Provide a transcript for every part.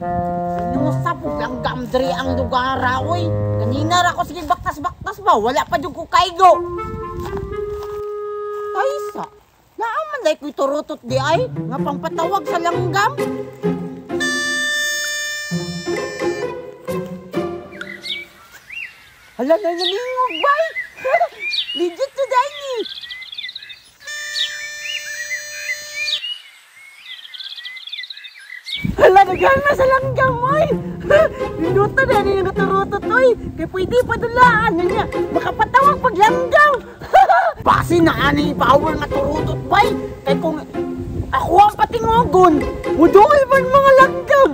Inusa po langgam diri ang lugar, oy. Kanina ra ko sige baktas-baktas ba, wala pa jud ko kaigo. Kaysa, naa man day ko'y turutot di ay, nga pangpatawag sa langgam. Hala na nalingog, bay! Legit to day ni! Hala, nagana sa langgam, oy! Minuto na niya naturutot, oy! Kaya pwede pa dulaan na niya! Makapatawag pag langgam! Base na ani power nga turutot, bay! Kaya kung ako ang patingogon, mudungol man mga langgam!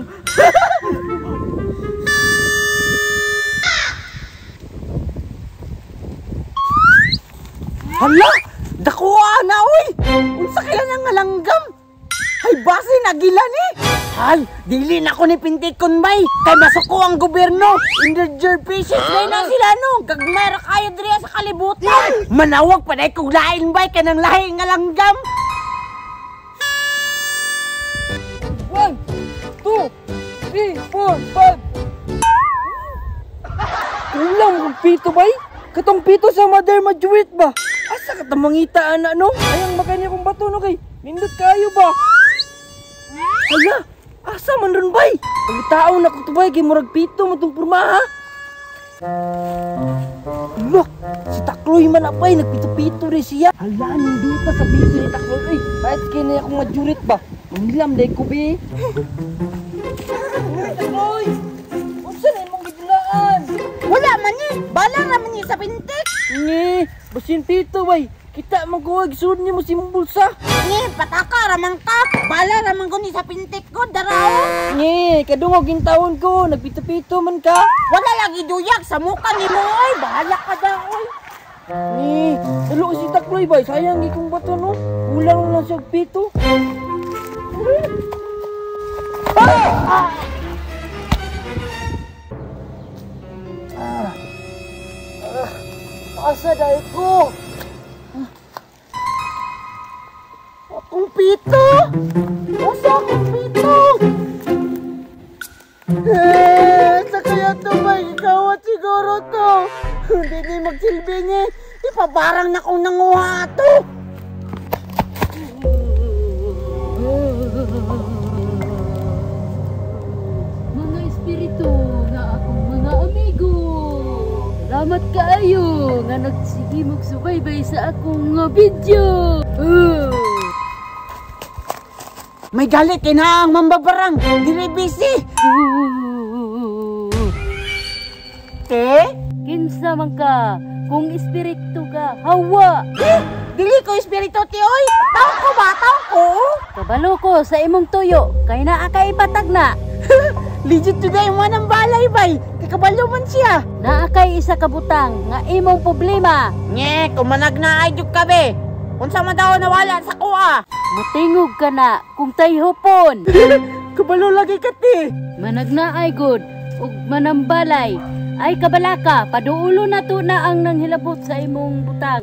Hala! Dakuha na, oy! Unsa kaya nga langgam? Ay, base nagila ni! Ay, dili na ko ni Pintikon, bay! Kay masuko ang gobyerno! Endangered species bay na sila, no! Gagmay ra kayo diri sa kalibutan! Manawag pa na kong lain, bay! Kanang lahi nga langgam! 1, 2, 3, 4, 5. Kulang kong pito, bay! Katong pito sa mother majuit ba? Asa ka tamangita, anak, no? Ayang makanya kong bato, no, kay nindot kayo ba? Hala, asa man ron, bay? Pagkatao na ko to, bay, kay murag pito mo itong purma, ha? Look, si Takloy man na, bay, nagpito-pito rin siya. Hala, nindota sa pito ni Takloy, ay. Kahit kaya na akong majurit ba? Mangilam, day ko, be. Takloy, unsa na imong gidulaan? Wala man ni, bala naman ni sa pintik. Ngi, basin pito, bay. Kita magkuwag, sud niyo mo si mong bulsa. Ngi, pataka, ramang ka. Bala ramang ko ni sa pintik ko, darao. Ngi, kadungog yung taon ko, nagpito-pito man ka. Wala lagi duyag, sa mukha ni mo, oy. Bahala ka daw, oy. Ngi, dalo si Takloy, bay. Sayang ikong bato, no? Kulang lang siya pito. Ah! Asa dahil ko? Akong pito! Asa akong pito? Eh, sa kaya to ba? Ikaw at siguro to. Hindi ni magsilbi niya. Ipabarang na kong nanguha to. Mga espiritu nga akong mga amigo. Salamat kaayo nga nagsige mog subaybay sa akong nga video. May galit kay na ang mambabarang. Dili busy. Te? Kinsa man ka kung espiritu ka, hawa. Eh, dili ko espiritu ti oy. Tao ko ba? Tao ko? Kabalo ko sa imong tuyo kay naa kay ipatag na. Legit today mo nang balay bay. Kabalo man siya. Naa kay isa ka butang nga imong problema. Nye, kumanag na ay jud kabe. Unsa man daw nawala sa kuha? Mutingog ka na kung tayhopon. Kabalo lagi ka ti. Managnaay gud ug manambalay. Ay kabalaka, paduulo na to na ang nanghilabot sa imong butang.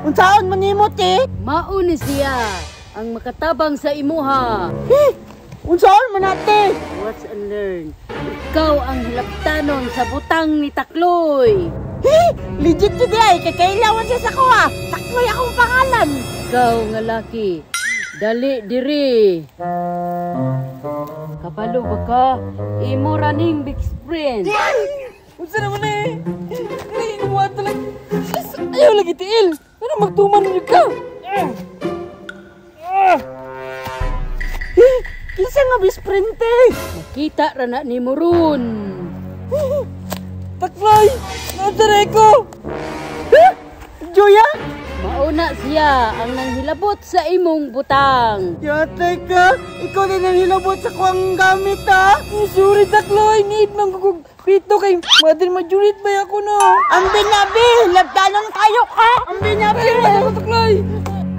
Unsaon man nimo ti? Mao ni siya ang makatabang sa imuha. Unsaon man ate? Watch and learn. Ikaw ang hilabtanon sa butang ni Takloy. Legit to day, kay kailawan siya sa kuha. Takloy akong pangalan. Ikaw nga laki, dali diri. Kabalo ba ka? Imo raning big friend. Unsa naman eh? Ay, gumawa talaga. Ayaw lagi tiil. Pero magtuman niyo ka. Kinsa nga best friend te? Makita ra na nimo ron. Takloy! Naunsa ko? Joya? Mauna siya ang nanghilabot sa imong butang. Yatay ka! Ikaw din ang hilabot sa kuwang gamit ha? Sorry Takloy! Need manggugug pito kay mother majurit ba ako no? Ang binabi! Labdanon kayo ka! Ang binabi! Ay, Takloy!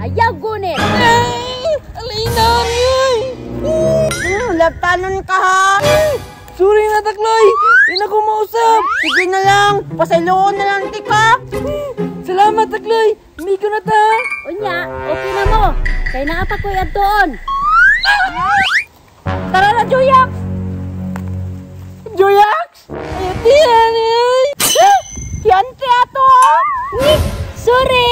Ayaw gunit! Ay! Alainan! Ay! Labtanon ka ha! Sorry na Takloy! Hindi na ko mausap! Sige na lang! Pasayloon na lang tika! Salamat Takloy! Migo na ta! Unya, okay na mo! Kay naa pa ko'y adtoon! Tara na, Joyak! Sorry!